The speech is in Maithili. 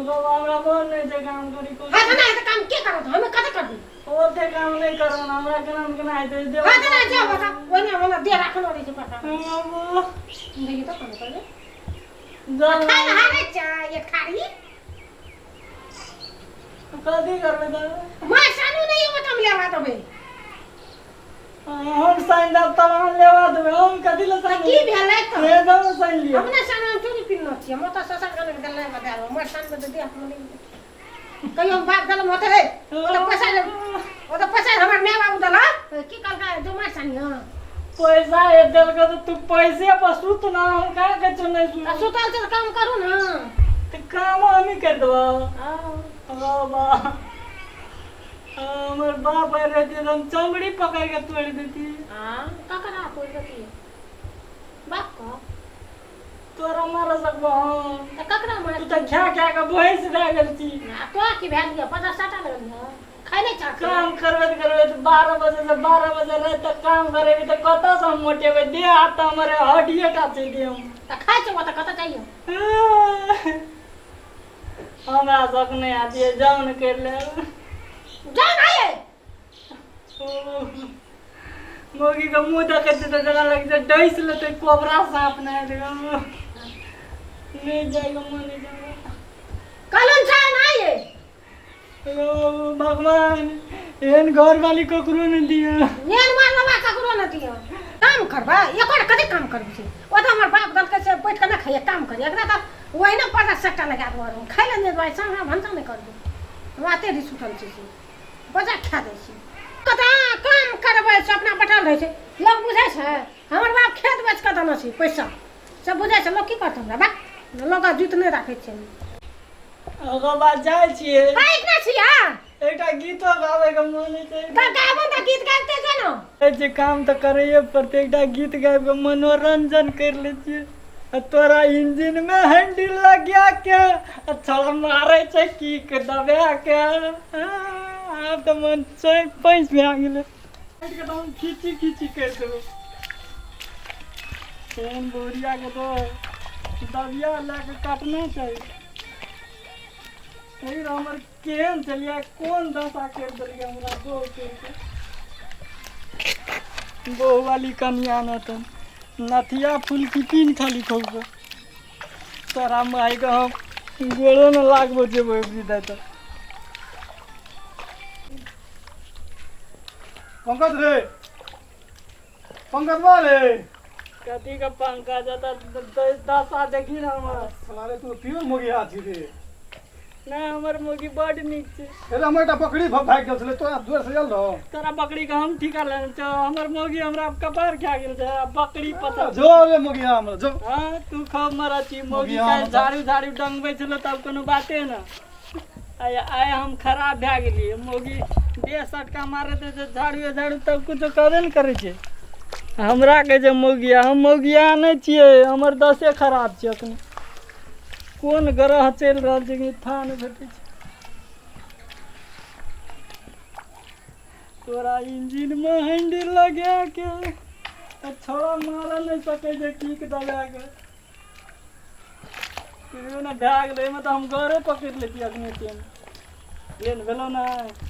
बाबा हमरा मन नहि छै काम करी कोनो। हाँ तऽ नहि तऽ काम के करत हमे कते करबी ओते काम नहि करब हमरा केना ने केना हेतै देब। हाँ तऽ नहि जाओ बता ओहिना ओहिना देह राखल रहै छै पता बाबा देखिए तऽ कोन करबे जाउ। खाय लए हारे छै ये खारी कथी करबै तऽ माँ सानू नहीं हो तम लेवा देबै हम साइन देब तब अहाँ लेवा देबै हम कथी लए साइन की भेलै तऽ से दब साइन लिअ हम नहि सानू हम चूड़ी पिन्हने छियै हम तऽ ससुर कने देलै बता हमर सानू तऽ देह में नहि कहियो हम बाप देलम होते हे ओ तऽ पैसा ले ओ तऽ पैसा हमर माय बाबू देला की कहलकै जो मार सानी हँ पैसा हे देलको तऽ तू पैसे पर सुत ना हम कहाँ कहै छौ नहि तऽ सुत सुतल छै तऽ काम करू ने तऽ काम हमही करि देबौ हँ बाबा हमर बाप आइ रहती तऽ हम चमड़ी पकड़ के तोड़ि देती। हाँ ककरा तोड़ि देती बाप को तोरा मारऽ सकबो हम? तऽ ककरा मार तू तऽ खा खा के भैंस भए गेल छी। आ तोरा की भए गेल 50 टाका लगल है खाइ नहि चाहते। काम करबैत करबैत 12 बजे से 12 बजे राति तक काम करेबी तऽ कतऽ से हम मोटेबै? देह हाथ तऽ हमर हड्डिए टा छै देह मे। तऽ खाइ छै ओतऽ कतऽ जाइए? हमरा शौक नहि आती है, जाउ ने करि लेब। जाउ ने ये। मौगी के मुँह देखै छियै तऽ जेना लगै छै डसि लेतै कोबरा साँप नहि नहि जाइके मन नहि छै हमरा। कहलहुँ जाउ ने ये। ओ भगवान, एहन घर वाली ककरो नहि दिअ। एहन मार बाबा ककरो नहि दिअ। काम करबै एकर कथी काम करबै छै ओतऽ हमर बाप देलकै से बैठ कऽ नहि खाइए काम करिए एकरा तऽ ओहिना 50 सट्टा लगा देबो खाइ लए नहि देबै साँझ भनसा नहि करबै हम एते रिस उठल छी से बजा खा दै छी कतऽ काम करबै से अपना बैठल रहै छै लोक बुझै छै हमर बाप खेत बेच कऽ देने छै पैसा सब बुझै छै लोक की करतै हमरा बा लोक जुत नहि राखै छै। ओकर बाद जाइ छियै। पैक ना छिया। एकटा गीतो गाबै के मन होइ छै। तऽ गाबो तऽ गीत गाबिते जो ने। जे काम तऽ करैए पड़तै एकटा गीत गाबि कऽ मनोरंजन करि लै छियै। आ तोरा इंजन मे हैंडल लगा के आ छोड़ा मारै छै की के दबा के। आब तऽ मन छै पैस भए गेलै। काटि के तऽ हम खींची खींची करि देबै। तेहन बहुरिया के तऽ दबिया लए कऽ काटना चाही। लेकिन हमर केहन छलियै कोन दशा करि देलकै हमरा बहु करि बहु वाली कनिया न तऽ नथिया फुलकी तीन खाली खोलको तोरा मायके हम गोड़ो ने लागबो जेबो अबरी दाइ। तऽ पंकज रे, पंकज बा रे। कथी के पंकज? तऽ दशा देखी ने हमर। साला रे, तू प्योर मोगिया छी रे। नहि, हमर मौगी बड नीक छै। अरे हमर एकटा बकरी भागि गेल छलै, तोरा दुआरि से आयल रहो। तोरा बकरी के हम ठीका लेने छौ। हमर मौगी हमरा कपार खा गेल छै आ बकरी पता जो रे मोगिया हमरा जो। हाँ तू खूब मरा छी मौगी। मौगिया काल्हि मतलब- झाड़ू झाड़ू डंगबै छलो तब कोनो बाते न। आइ आइ हम खराब भए गेलियै। मौगी देह सटका मारैत रहै छै झाड़ूए झाड़ू तब कुछो करबे ने करै छै। हमरा कहै छै मौगिया, हम मौगिया नहि छियै, हमर दशे खराब छै। अखन कोन ग्रह चलि रहल छै कि था नहि भेटै छै। तोरा इंजिन मे हैंडल लगा के आ छोड़ा मारऽ नहि सकै छै कीक दबा के। फिर ने भए गेलै एहिमे तऽ हम गरे पकड़ि लेतियै अखने। ट्रेन ट्रेन भेलौ ने।